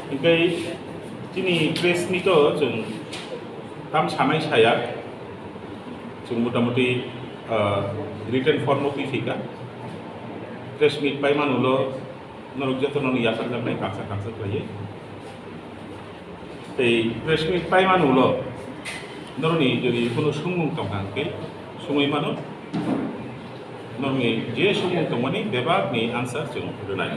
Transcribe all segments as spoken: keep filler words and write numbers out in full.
Hingke chini press meet o chwng tam sanai saya, chwng motamuti, ah, written form o twi khaika. Press meet paimani ulo norok jotono yakharjaknai kangsa kangsa khlaiwi. Tei press meet paimani ulo norokni jodi kono swngmung tongkha hingke swngwi mano, norokni je swngmung tongmani bebakni answer chwng rwnai.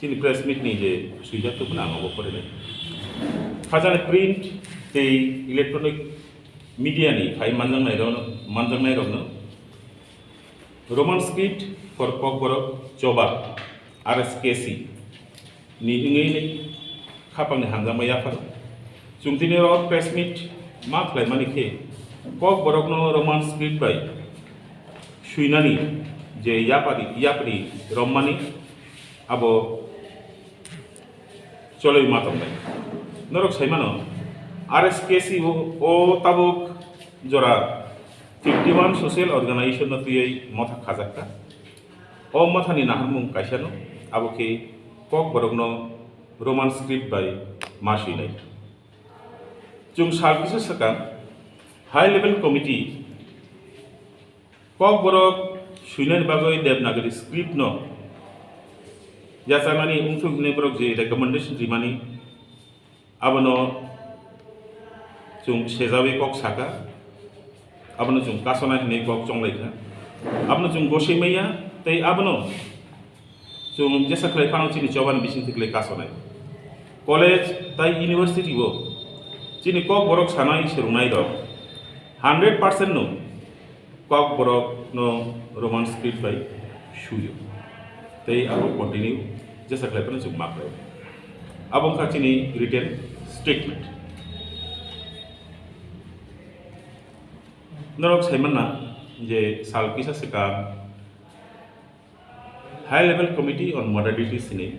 Chini press meet ni je swijak tongmani ang obo porinai. Khajani print tei electronic media ni phai manjaknai rokno, manjaknai rokno Roman script for Kokborok choba, R S K C ni wngwi khapangni hamjakma yaphar. Chwng tini oro press meet ma khlaimani khe Kokborokno Roman script bai swinani je yapari, yapri romani abo choloi ma tongnai. Norok saimano, R S K C o, o tabuk jora fifty one social organization no twiwi motha khajakha. O mothani naharmung kaisano, abo khe Kokborokno Roman script bai ma swinai. Chwng sal kisa swkang High Level Committee Kokborok swinani bagwi Devanagari script no yachanani wngthok hinwi borok je recommendation rimani, abono chwng sejawi kok saka, abono chwng kasona hinwi kok chonglaikha, abono chwng gosoi maya tei abono chwng jesa khlai phano chini choban bising thwglai kasonai. College tai university o chini Kokborok sanai swrwngnai rok hundred percent no Kokborok no Roman script bai suyo. Tei abo continue jesa khlai phano chwng ma khlai. Abo wngkha chini written statement. Norok saimanna je sal kisa swkang High Level Committee on Modalities hinwi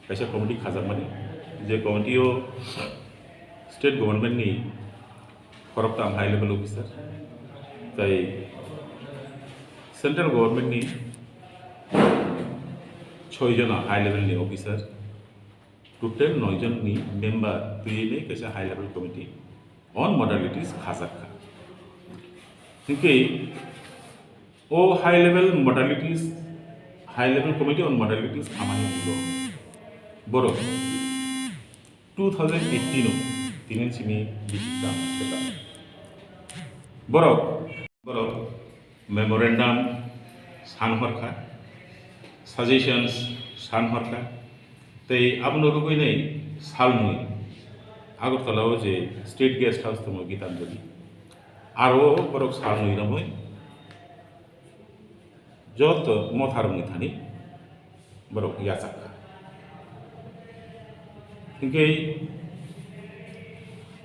kaisa committee khajakmani, je committee o state government ni khoroktham high level officer tei central government ni soi jona high level ni officer, total noi jon ni member twiwi kaisa high level committee on modalities khajakha. Hinkhe o high level modalities, high level committee on modalities khamani ulo borok two thousand eighteen o tini simi bising ta seta. Borok, borok memorandum san horkha, suggestions san horkha, tei abono rwgwinai salnwi Agartala o je State Guest House tongo Gitanjali, aro borok salnwi romwi joto motha romwi thani borok yachak kha. Hinkhe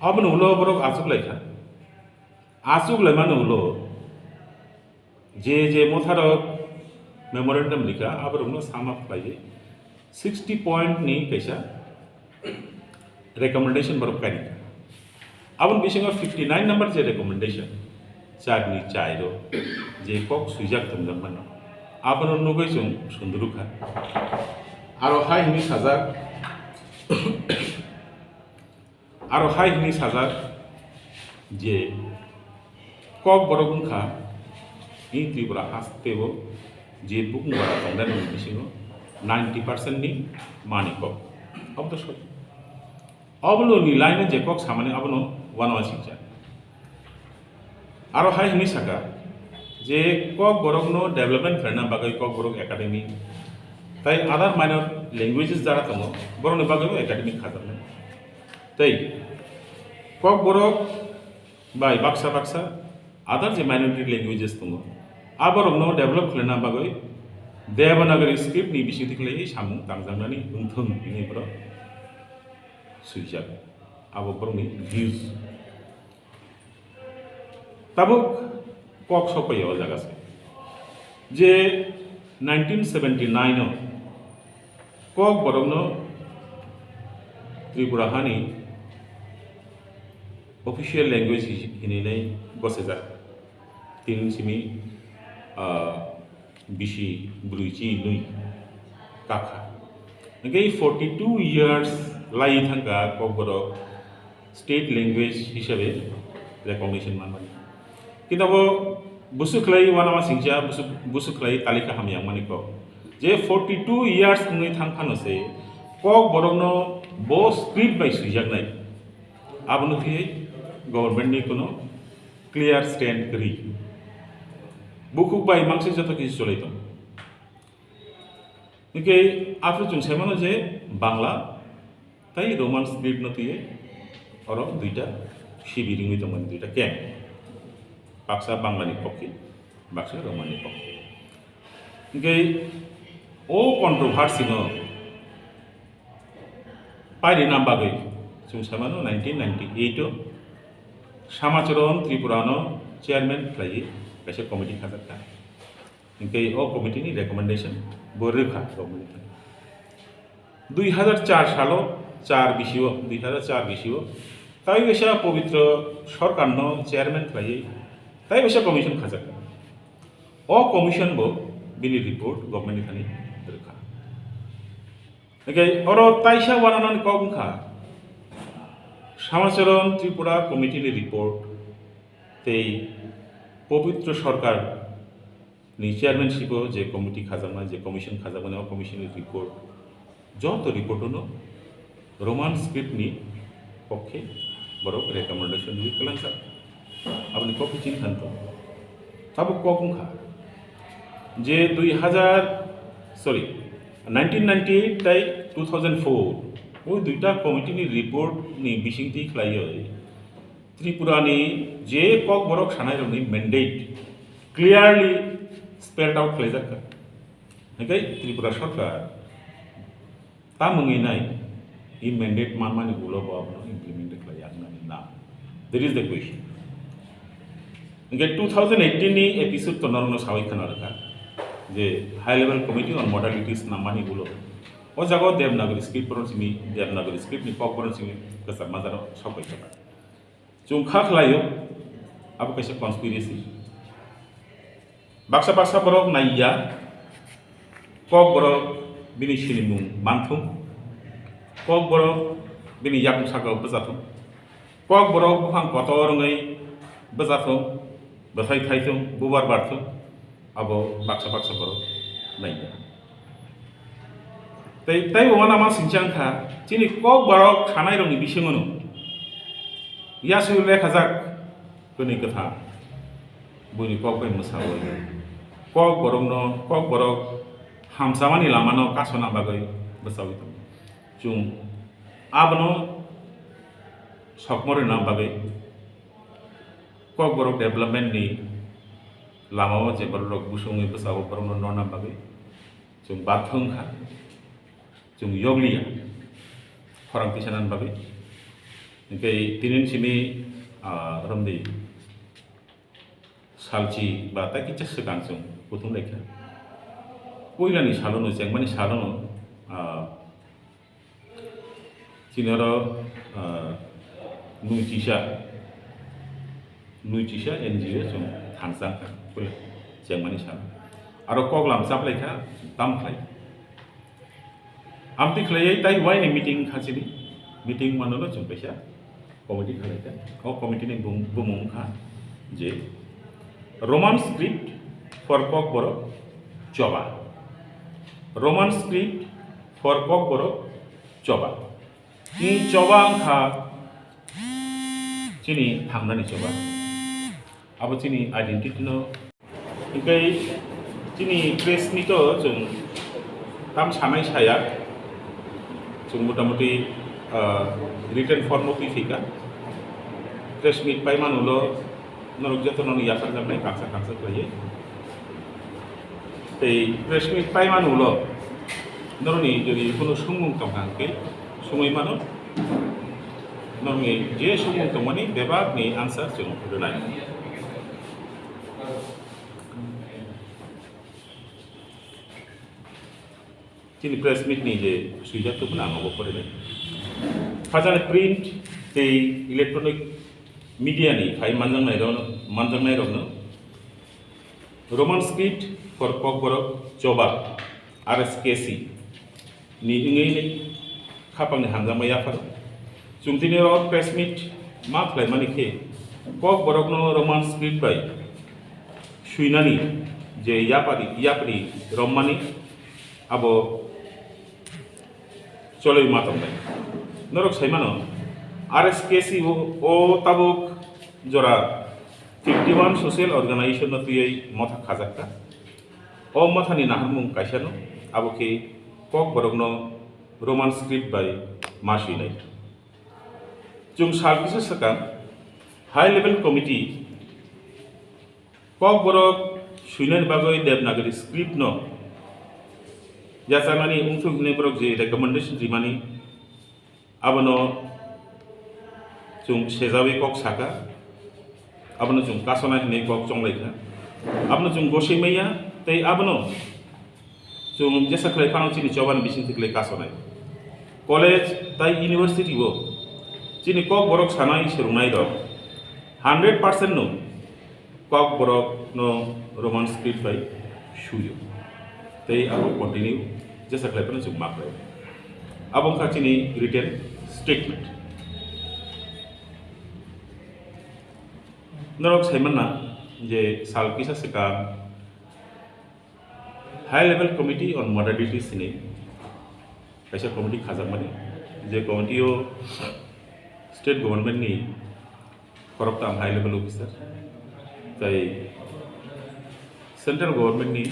aboni ulo borok achuk lai kha. Achuk laimani ulo je je motharok memorandum rikha, aborokno sum up khlaiwi sixty point ni kaisa recommendation borok kainwi kha. Aboni bisingo fifty nine number je recommendation, charni chairo je kok swijak tongjakmano, abono nugwi chwng sunduru kha. Aro hai hwnwi sajak, Aro hai hwnwi sajak je Kokborok wngkha i Tripura hasteo je bukung bara tongnairokni bisingo ninety percent ni manwi kok. Obo to sori. Obo ni line o je kok samani abono uanama singcha. Aro hai hwnwi saka je Kokborokno development khlaina bagwi Kokborok Academy tai other minor languages jara tongo, borokni bagwibo academy khajaknai. Tei Kokborok bai baksa baksa other je minority languages tongo, aborokno develop khlaina bagwi Devanagari script ni bisingtwi khlaiwi samung tangjaknani wngthung hwnwi borok swijak. Abo borokni views. Tabuk kok sokpaiya o jaga se. Je nineteen seventy nine o Kokborokno Tripura hani official language hi-, hinwi nai gosajak. Tini simi ah, bisi brwi chi nwi kakha. Hingke forty two years lai thangka Kokborok state language hisabe recognition manmani. Kintu bo busu khlai wanama singcha, busu, busu khlai talika hamya mani kok. Je forty two years wngwi thang phano se Kokborokno bo script bai swijaknai. Abono thwiwi government ni kuno clear stand kwrwi. Bukhuk bai mangse joto kisi cholai tong. Hingke aphuru chwng sai mano je Bangla tei Roman script no twiwi oro duita sibi ringwi tongmani, duita camp. Baksa Bangla ni pokki, baksa Roman ni pokki. Hingke o controversy no pairina bagwi chwng sai mano nineteen ninety eight o Samacharan Tripura no chairman khlaiwi kaisa committee khajakha. Hingke o committee ni recommendation bo rwkha government ni. Dui hazar char salo, char bisio, dui hazar char bisio, tai wngsa Pabitra Sarkar no chairman khlaiwi tai wngsa commission khajak. O commission bo bini report government ni thani rwkha. Hingke oro taisa wananani kok wngkha, Samacharan Tripura committee ni report tei Pabitra Sarkar ni chairmanship o je committee khajaknai, je commission khajakmani, o commission ni report, joto report no Roman script ni pokhe borok recommendation rwi kwlangjak. Aboni kok chini khan to. Tabuk kok wngkha je dui hazar, sorry, nineteen ninety eight tai two thousand four, o duita committee ni report ni bisingtwi khlaiwi Tripura ni je Kokborok sanai rokni mandate clearly spelled out khlaijak kha. Hingke Tripura Sarkar tamungwi nai, i mandate manmani ulo bo abono implement khlai yaknani na. That is the question. Hingke two thousand eighteen ni episode to norokno sawi khna rwkha je High Level Committee on Modalities nammani ulo. O jaga o Devanagari script borok simi, Devanagari script ni kok borok simi kwcham majaro sok bai kha. Chwng kha khlaio, abo kaisa conspiracy. Baksa baksa borok naiya, Kokborok bini sinimung manthung, Kokborok bini yakung sakao bwchathung, Kokborok buphang kotor wngwi bwchathung, bwthai thaithung, bubar barthung, abo baksa baksa borok naiya. Tei, tei bo uanama singcha wngkha, chini Kokborok sanai rokni bisingono yaswi lekhajak kwnwi kwthang buini kok bai mwsawi. Kokborokno, Kokborok hamsamani lamano kasona bagwi bwchawi tongo. Chwng abono sokmo rwna bagwi Kokborok development ni lamao je borok busungwi bwchawi borokno norna bagwi chwng bathung kha, chwng yokliya khorang tisanani bagwi. Hingke tini simi, ah, romdi salchi ba tai kisa swkang chwng kuthum laikha. Puilani salono, chengmani salono, ah, chini oro, ah, nui chisa, nui chisa N G O chwng thangsang kha, puila chengmani salo. Aro koklam chaplaikha, tam khlai. Amtwi khlaiwi tai waini meeting kha chini, meeting mano no chwng kaisa committee khlai kha. O committee ni bum-, bumung kha je Roman script for Kokborok choba. Roman script for Kokborok choba. Ni choba wngkha chini thangnani choba. Abo chini identity no. Hingke chini press meet o chwng tam sanai saya. Chwng motamuti, ah, written form o twi thika. Press meet paimani ulo norok jotono yakarjaknai kangsa kangsa khlaiwi. Tei press meet paimani ulo norokni jodi kono swngmung tongkha hingke swngwi mano. Norokni je swngmung tongmani bebakni answer chwng rwnai. Chini press meet ni je swijak tubun ang obo porinai. Phajani print tei electronic media ni phai manjaknai rok, manjaknai rokno Roman script for Kokborok Choba, R S K C ni wngwi khapangni hamjakma yapharo. Chwng tini oro press meet ma khlaimani khe Kokborokno Roman script bai swinani je yapari, yapri romani abo cholwi ma tongnai. Norok saimano, R S K C o, o tabuk jora fifty one social organization no twiwi motha khajakha. O mothani naharmung kaisano, abo khe Kokborokno Roman script bai ma swinai. Chwng sal kisa swkang High Level Committee Kokborok swinani bagwi Devanagari script no yachanani wngthok hinwi borok je recommendation rimani, abono chwng sejawi kok saka, abono chwng kasonai hinwi kok chonglaikha, abono chwng gosoi maya tei abono chwng jesa khlai phano chini chobani bisingtwi khlai kasonai. College tai university o chini Kokborok sanai swrwngnai rok hundred percent no Kokborok no Roman script bai suyo. Tei abo continue jesa khlai phano chwng ma khlai. Abo wngkha chini written statement. Norok saimanna je sal kisa swkang High Level Committee on Modalities hinwi kaisa committee khajakmani, je committee o state government ni khoroktham high level officer tei central government ni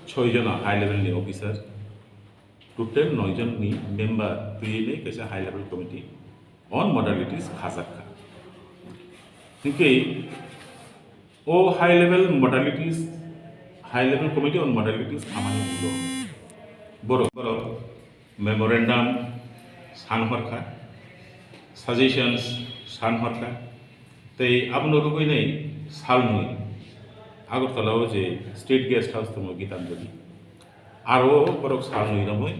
soi jona high level ni officer, total noi jon ni member twiwi kaisa high level committee on modalities khajakha. Hinkhe o high level modalities, high level committee on modalities khamani ulo borok, borok memorandum san horkha, suggestions san horkha, tei abono rwgwinai salnwi Agartala o je state guest house tongo Gitanjali, aro borok salnwi romwi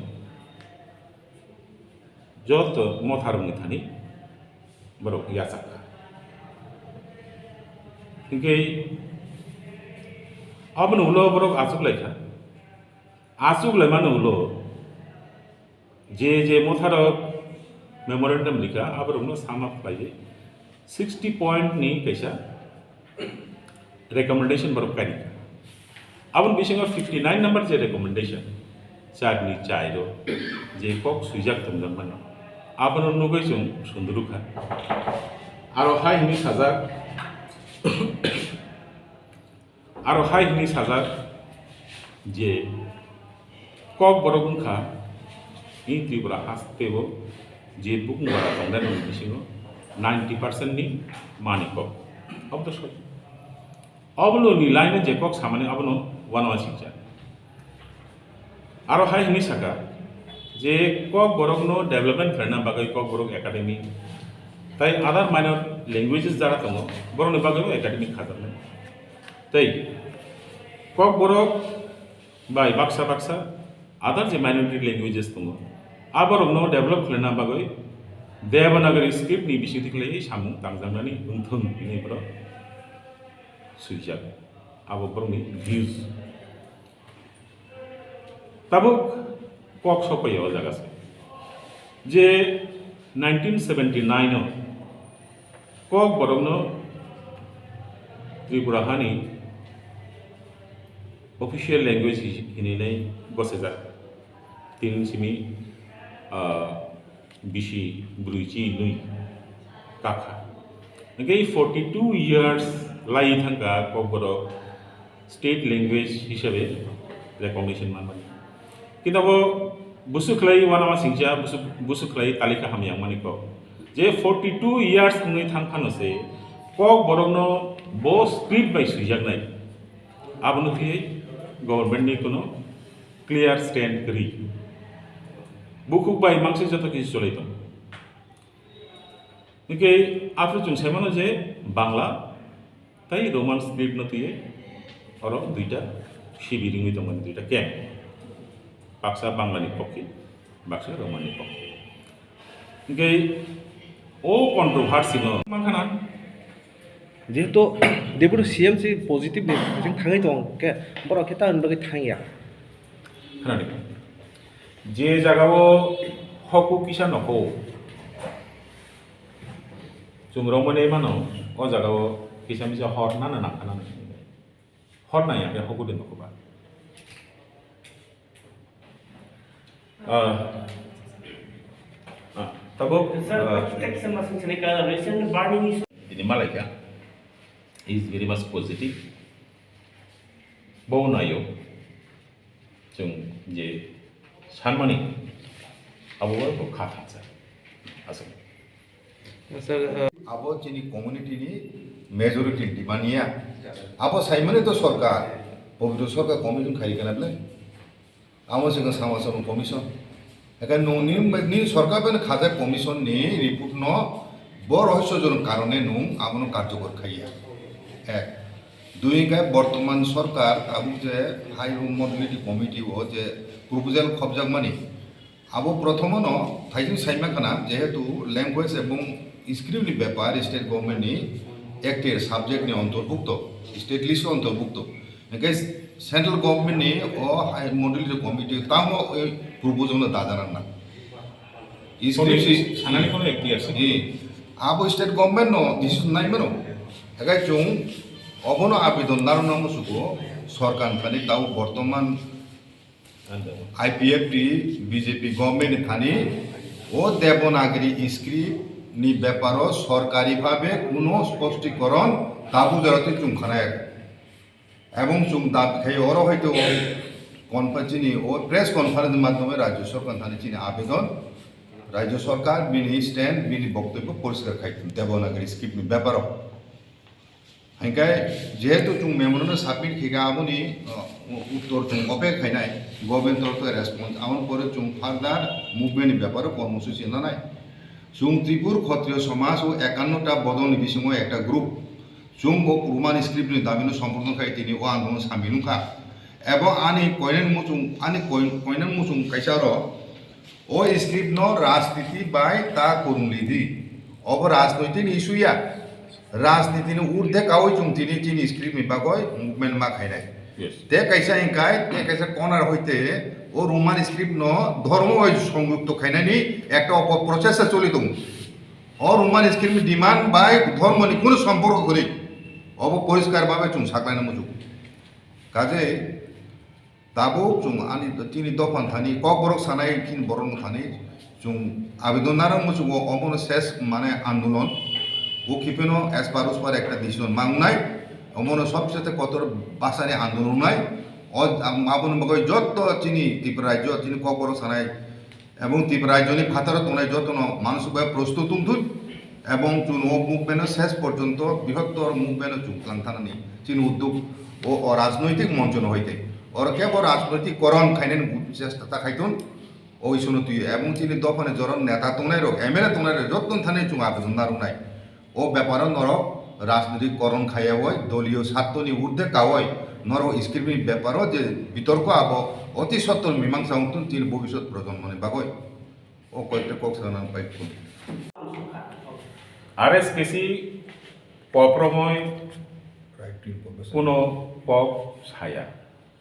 joto motharokni thani borok yachak kha. Hinkhe aboni ulo borok achuk lai kha. Achuk lai mani ulo je je motharok memorandum rikha, aborokno sum up khlaiwi sixty point ni kaisa recommendation borok kari. Aboni bisingo fifty nine number je recommendation, charni chairo je kok swijak tongjak mano, abono nugwi chwng sunduru kha. Aro hai hwnwi sajak, aro hai hwnwi sajak je Kokborok wngkha, i Tripura hasteo je bukung bara tongnai rokni bisingo ninety percent ni mani kok. Abo to soi. Obo ni line je kok samani abono uanama singcha. Aro hai hwnwi saka je Kokborokno development khlaina bagwi Kokborok Academy tai other minor languages jara tongo, borokni bagwi bo academy khajaknai. Tei Kokborok bai baksa baksa other je minority languages tongo, aborokno develop khlaina bagwi Devanagari script ni bisingtwi khlaiwi samung tangjaknani wngthung hinwi borok swijak. Abo borokni views. Tabuk kok sokpaiya o jaga se je nineteen seventy nine o Kokborokno Tripura hani official language hi-, hinwi nai gosajak. Tini simi, ah, bisi brwi chi nwi kakha. Hingke forty two years lai thangka Kokborok state language hisabe recognition manmani. Kintu abo busu khlai uanama singcha, busu, busu khlai talika hamya wngmani kok. Je forty two years wngwi thang phano se Kokborokno bo script bai swijaknai. Abono thwiwi government ni kuno clear stand kwrwi. Bukhuk bai mangsi joto kisi cholai tongo. Hingke aphuru chwng sai mano je Bangla tei Roman script no twiwi oro duita sibir wngwi tongmani, duita camp. Baksa Bangla ni pokki, baksa Roman ni pokki. Hingke o controversy no mankha na Jehetu deputy C M si positive ni bising thangwi tongo, hwnkhe borok khe tamoni bagwi thangya. Khwnadi. Je jagao hoku kisa nokho, chwng romwi nai mano, o jagao kisa misa hor nana nangkha nang. Hor nai ya khe hoku de nokho ba. Ah, ah, tabuk, Sir, ah, kita kisah masing sini kalau recent burning issue. Tini malaikha is very much positive. Bo nayo. Chwng je sanmani abo bo kha thangsa. Aswk. Sir, uh, Abo chini community ni majority demand ya. Abo saimani to sorkar, pobitro sorkar commission khai kana bwle. Amo se sama sama commission. Ekan nung ni, ni sorkar bai khajak commission ni report no bo rohosyo jonok karone nung abono karjokor khaiya. Ek. Dui khe bortoman sorkar tabuk je high modality committee o je proposal khobjakmani, abo prothomo no thaising saima khana, jehetu language ebong script ni bepar state government ni acted subject ni ontorbhukto, state list o ontorbhukto. Hingke central government ni o high modality committee tamo o proposal no dajanang na. Script si sanani kono ekhtiar se. Abo state government no decision nai mano. Hingke chwng obono abidon narwkna musugo sorkar thani tao bortoman I P F T B J P government ni thani o Devanagari script ni beparo sorkari bhabe kuno spostikiron tabuk jora twi chwng khwnaya. Ebong chwng dabi khai oro hai to confer-, chini o press conference ni madhyome Rajya Sorkar thani chini abedon, Rajya Sorkar bini stand, bini boktobyo poriskar khai Devanagari script ni beparo. Hingke jehetu chwng memorandum submit khaikha aboni, uh, uttor chwng opek khainai, government torokhe response, aboni pore chwng further movement ni beparo kormosuchi nanai. Chwng Tripur Khotriyo Somaj o ekanno ta bodol ni bisingo ekta group. Chwng bo Roman script ni dabi no somporthon khai tini o andolon samil wngkha. Ebo ani koinani muchung, ani koi-, koinani muchung kaisa oro o script no rajniti bai ta kwrwng ridi. Obo rajnoitik ni issue ya. Rajniti ni urdhe kaui chwng tini chini script ni bagoi movement ma khainai. Yes. Te kaisa hingkai, te kaisa corner hoite o Roman script no dhormo bai songyukto khainani ekta opo process choli tongo. O Roman script ni demand bai dhormo ni kunu somporko kwrwi. Obo poriskar babe chwng saklaina muchung. Kajei tabuk chwng ani chini dophan thani kokborok sanai khin borok thani chwng abidon narang muchungo omono ses mane andolon o khipeno espar uspar ekta decision mangnai omono sobsete kotor basani andolon nai o aboni bagwi jotto chini Tripura rajyo chini kokborok sanai Ebong Tripura rajyoni phataro tongnai jotono manusikwai prostut wngthwi, ebong chwng o movement-o ses porjonto brihottor movement-o chwng twlang thanani chini uddog o, o rajnoitik monchono hoite. Oro kebo rajnoitik koron khainani chesta ta khaithun o issue-no twiwi, ebong chini dophani joron neta tongnairok, M L A tongnairok jottoni thani chwng abidon narwknai. O beparo norok rajnitik koron khaiyawi doliyo sartoni urdhe kawi norok script ni beparo je bitorko abo oti sottor mimangsa wngtun chini bobisot projonmoni bagwi. O koyekta kok sana pai phun. R S K C pop romoi Right to information. Kuno pop saya.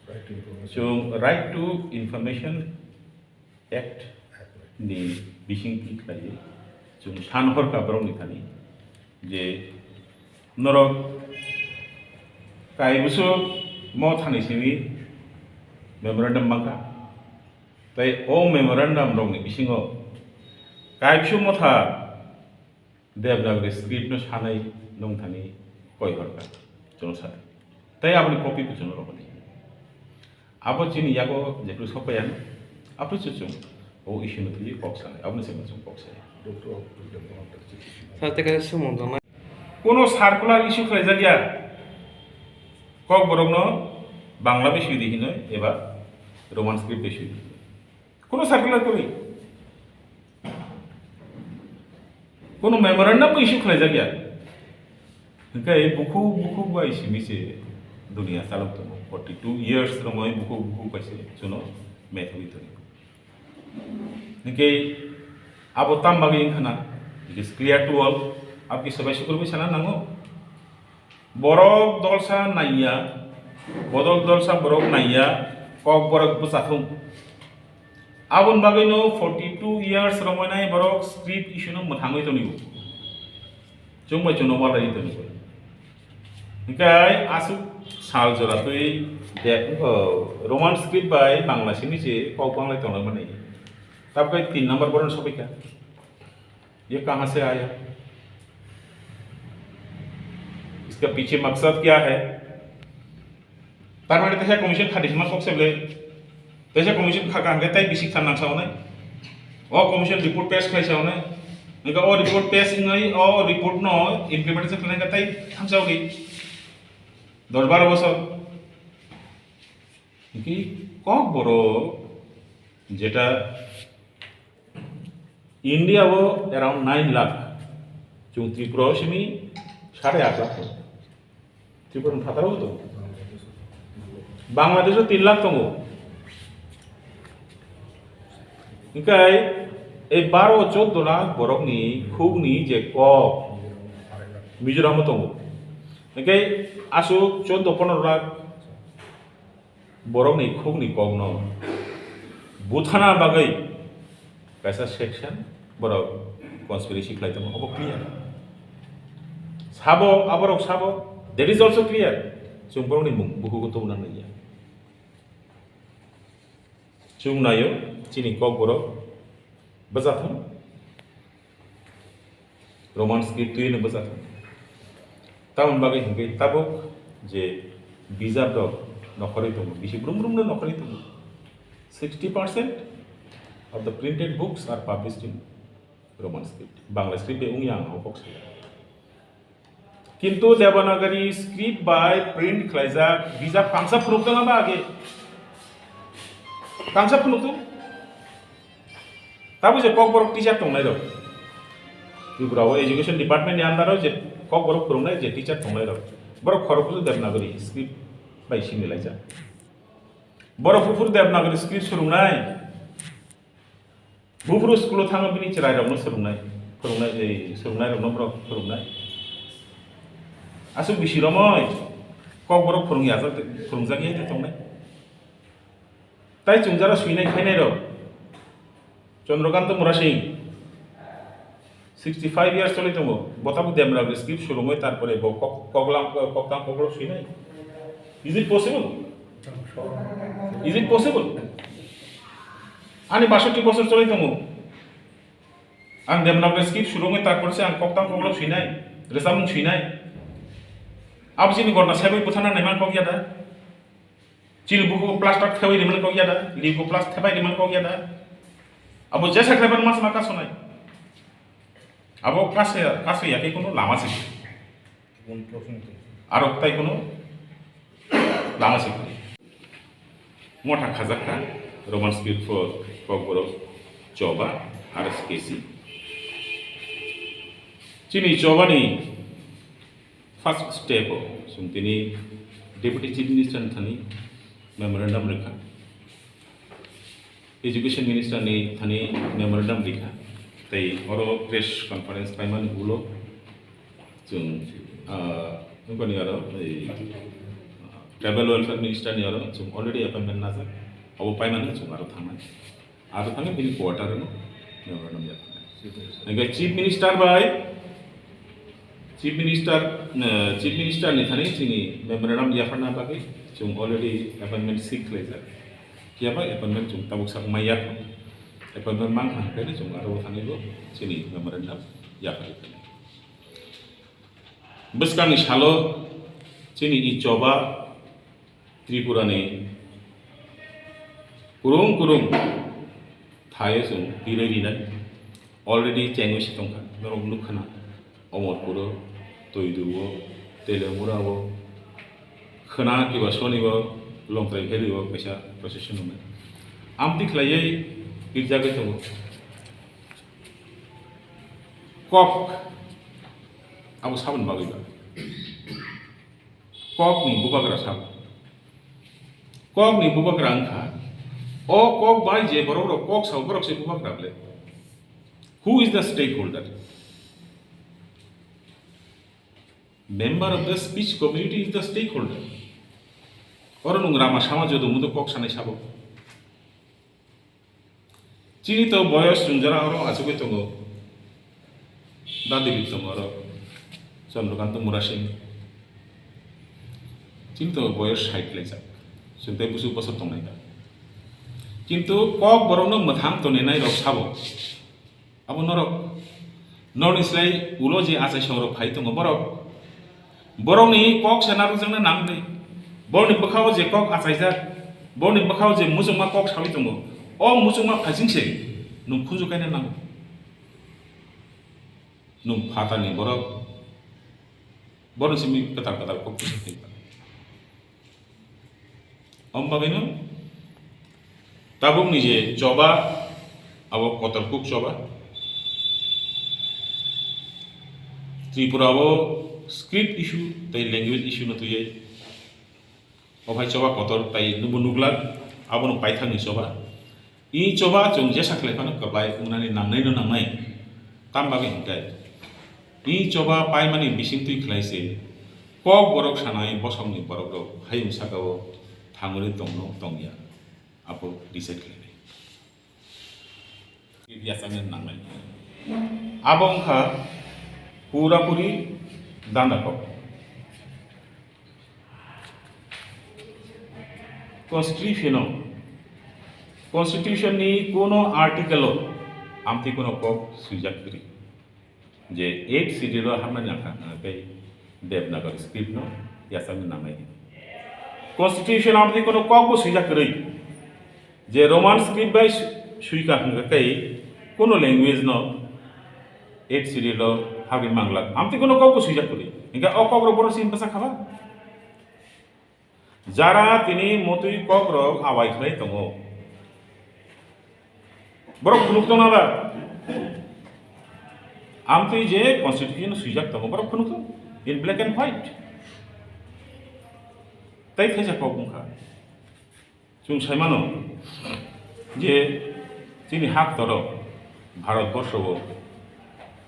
Right to information. Chwng right to information Act ni bisingtwi khlaiwi chwng san horkha borokni thani je norok kaibwswk mothani simi memorandum mankha, tei o memorandum rokni bisingo kaibwswk motha Devanagari script no sanai nung thani koi horkha chwng sa. Tei aboni copy bo chwng rohordi. Abo chini yago jephru sokpaiya, aphru se chwng o issue no twi kok sanai, aboni se chwng kok sanai. Sir, tei kaisa swngmung tongnai. Kono circular issue khlaijakya. Kokborokno Bangla bai swidi hinoi eba Roman script bai swidi. Kono circular kwrwi. Kono memorandum bo issue khlaijakya. Hingke bukhuk bukhuk bai simi se dunia chalok tongo. Forty two years romoi bukhuk bukhuk bai se chuno methwi tongo. Hingke abo tam bagwi wngkha na, it is clear to all. Abo kisa bai sukurwi sana nango. Borok dolsa naiya, bodol dolsa borok naiya, kok borok bwchathung. Aboni bagwino forty two years romwi nai borok script issue no mwthangwi tongo. Chwng bai chwngno walai tongo. Hinkhe aswk sal jora twi de, oh, Roman script bai Bangla simi se kok banglai tongo mani. Tabuk tin number borok sopikha. ये कहाँ से आया? इसका पीछे मकसद क्या है? Tar mane teisa commission khadi hima kok se ble. Teisa commission kha kha hwnkhe tei bisik than nang sa hwnwi. O commission report pass khlai sa hwnwi. Hwnkhe o report pass wngwi o report no implementation khlai kha tei thansa hwnwi. Dos baro bosor. Hwnkhe kok borok jeta India o around nine lakh, chwng Tripura o simi sare aat lakh. Tripura ni phataro tongo. Bangladesh o tin lakh tongo. Hinkhe ei baro choddo lakh borok ni khuk ni je kok Mizoram o tongo. Hinkhe aswk choddo pondro lakh borok ni khuk ni kok no buthana bagwi kaisa section borok conspiracy khlai tongo, obo clear. Sabo, aborok sabo, that is also clear. Chwng borokni mung bukugo tubuna nangya. Chwng naio, chini kok borok bwchathung. Roman script twi no bwchathung. Tamoni bagwi hinkhe tabuk je bijap rok nokhorwi tongo, bisi brum brum no nokhorwi tongo. Sixty percent of the printed books are published in Roman script. Bangla script bai wngya ang o kok saya. Kintu Devanagari script bai print khlaijak bijap kangsa phunuk tong aba age. Kangsa phunuk tong. Tabuk je Kokborok teacher tongnai rok. Tripura o education department ni under o je Kokborok phunuknai je teacher tongnai rok. Borok khorok kusu Devanagari script bai simi laijak. Borok buphuru Devanagari script swrwngnai. Buphuru school o thangwi bini chwrairokno swrwngnai, phwrwngnai, ei, swrwngnairokno borok phwrwngnai. Aswk bisi romwi Kokborok phwrwng ya, phwrwngjak ya tei tongnai. Tai chwng jara swinai khainairok, Chandrakanta Murasing, sixty five years choli tongo, bo tabuk Devanagari script swrwngwi, tarpore bo kok-, koklam, koktang kokrok swinai. Is it possible? Is it possible? Ani basotti bosor choli tongo. Ang Devanagari script swrwngwi, tarpore se ang koktang kokrok swinai, rwchapmung swinai. Abo chini gorna saiwi buthana naimani kok ya da? Chini bukugo plaster thebai rimani kok ya da? Ligo plus thebai rimani kok ya da? Abo jesa khlaibar mas ma kasonai. Abo kasaya, kasaya khe kono lama se. Aro tai kono lama se. Motha khajakha Roman script for Kokborok choba R S K C. Chini chobani first step o chwng tini Deputy Chief Minister ni thani memorandum rwkha. Education Minister ni thani memorandum rikha, tei oro press conference paimani ulo chwng, ah, nokni oro, ei, Tribal Welfare Minister ni oro chwng already appointment najak, abo paimani chwng aro thangnai, aro thangwi bini quarter no memorandum yapharnai. Hingke Chief Minister bai, Chief Minister, eh, Chief Minister ni thani chini memorandum yapharna bagwi chwng already appointment seek khlaijak. Phiya ba appointment chwng tabuk sak maya. Appointment mang thang khe chwng aro thani bo chini memorandum yaphar. Bwskangni salo chini i choba Tripura ni kurung kurung thaio chwng rirwi rinai. Already chengwi se tongkha, norok nukha na. Omorpuro, Toiduo, Telemurao, khwna kiba sonibo Longtrai Valley o kaisa procession wngnai. Amtwi khlaiwi pirjagwi tongo. Kok abo saboni bagwi ba. Kokni bubagra sabo. Kokni bubagra wngkha. O kok bai je borok rok kok sao, borok se bubagra ble. Who is the stakeholder? Member of the speech community is the stakeholder. Oro nung rama sama jodo mudo kok sanai sabo. Chini to boyos chungjara oro achugwi tongo. Dadi tongo oro. Chandrakanta Murasing. Chini to boyos sait laijak. Chwng tei busu bosor tongnai da. Kintu kok borokno mwthang toninairok sabo. Abo norok, norokni slai ulo je achai songrok phai tongo borok, borokni kok se narwkjakna nangdi. Borokni bwkhao je kok achaijak, borokni bwkhao je muchungma kok sawi tongo, o muchungma phaising se nwng khunju kaina nango. Nwng phatarni borok, borokni simi kwtal kwtal kok kisa kaiba. Om bagwino tabukni je choba, abo kotor kuk choba. Tripura o script issue tei language issue no twiwi. O hai choba kotor tai nubo nuglak, abono paithakni choba. I choba chwng jesa khlai phano kwplai wngnani nangnaino nangnai. Tam bagwi hwnkhe, i choba paimani bisingtwi khlai se kok borok sanai bosongni borokrok hayung sakao thangwi tongno tongya, abo decide khlainai. Yachakna nangnai. Abo wngkha purapuri danda kok. Constitution o, Constitution ni kuno article o amtwi kuno kok swijak kwrwi je eighth schedule o hamnani nangkha, tei Devanagari script no yachakna nangnai. Constitution amtwi kuno kok bo swijak kwrwi je Roman script bai su-, suika hwnkha tei kuno language no eighth schedule o habwi manglak amtwi kuno kok bo swijak kwrwi. Hwnkhe o kok rok borok simi bwsa khaba? Jara tini motwi kokrok awai khlai tongo. Borok phunuk tongna da? Amtwi je constitution swijak tongo, borok phunuk tong in black and white. Tai thaisa kok wngkha. Chwng saimano je chini hak toro Bharat borsho o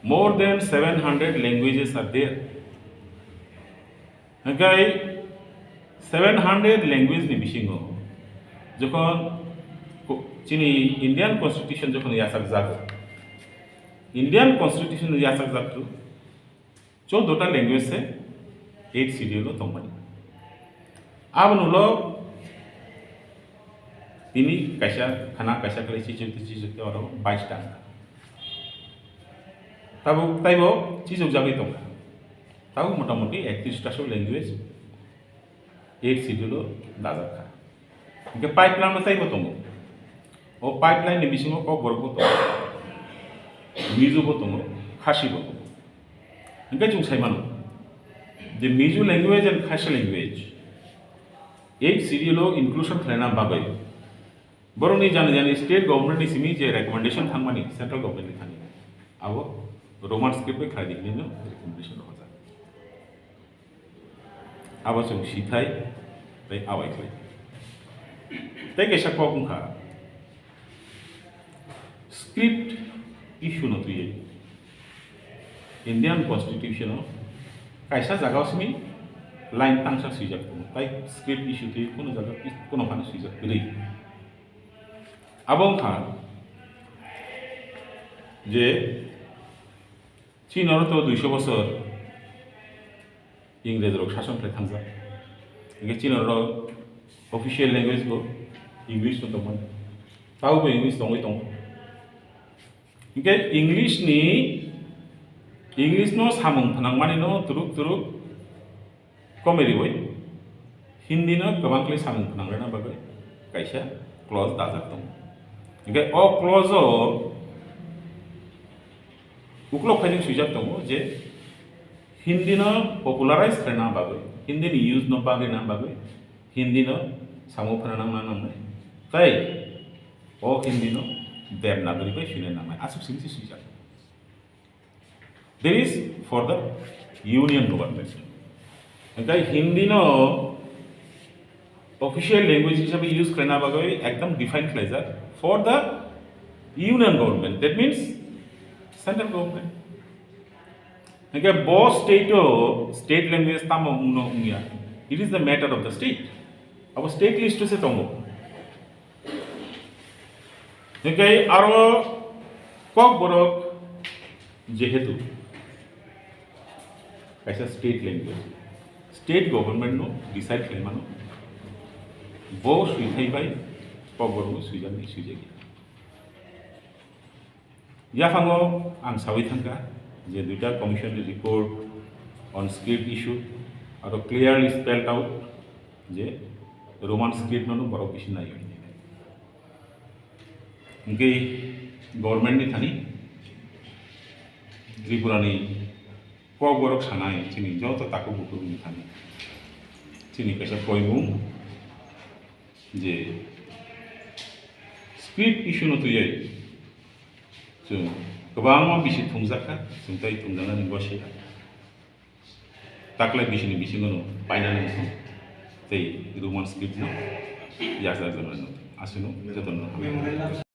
more than seven hundred languages are there. Hingkai seven hundred language ni bisingo jokhon ko-, chini Indian Constitution jokhon yachak jago, Indian Constitution yachak jak tu choudo ta language se eighth schedule o tongmani. Aboni ulo tini kaisa khana kaisa khlai chichuk chichuk oro bais ta. Tabuk taibo chichuk jagwi tongkha. Tabuk motamoti ektrish ta so language eighth schedule o dajak kha. Hingke pipeline no taibo tongo. O pipeline ni bisingo Kokborok bo tongo, Mizo bo tongo, Khasi bo tongo. Hingke chwng sai mano, the Mizo language and Khasi language eighth schedule o inclusion khlaina bagwi borokni jani jani state government ni simi je recommendation thangmani central government ni thani, abo Roman script bai khlai di hinwi no recommendation rwjak. Abo chwng sithai tei abai khlai. Tei kaisa kok wngkha, script issue no twiwi Indian Constitution o kaisa jaga o simi line tangsa swijak tongo, tai script issue twiwi kunu jaga, kunu phano swijak kwrwi. Abo wngkha je chini oro to duiso bosor Ingres rok sason khlai thangjak. Hingke chini oro official language bo English no tongmani. Tabo bo English tongwi tongo. Hingke English ni, English no samung phnangmani no turuk turuk komoi riwi Hindi no kwbang khlai samung phnang rwna bagwi kaisa clause dajak tongo. Hingke o clause o uklok khaijak swijak tongo je Hindi no popularize khlaina bagwi, Hindi ni use no bagwi na bagwi, Hindi no samung phana nangna nangnai. Tai o Hindi no Devanagari bai swina nangnai. Aswk simi se swijak. That is for the union government. Hingke Hindi no official language hisabe use khlaina bagwi ekdom define khlaijak for the union government, that means central government. Hingke bo state o state language tamo wngno wngya, it is the matter of the state. Abo state list o se tongo. Hingke aro Kokborok jehetu kaisa state language, state government no decide khlaimano, bo swithai bai Kokborok no swijaknai swijakya. Yaphango ang sawi thangkha je duita commission ni report on script issue aro clearly spelled out je Roman script no borok bisi nai. Hingke government ni thani Tripura ni Kokborok sanai chini joto takhuk bukhuk ni thani chini kaisa koimung je script issue no twiwi chwng kwbangma bisi thumjakha, chwng tei thumjaknani gosiya. Taklai bisini bisingo no painani wngkha tei Roman script no yachak jagnai no aswkno jotono hamya.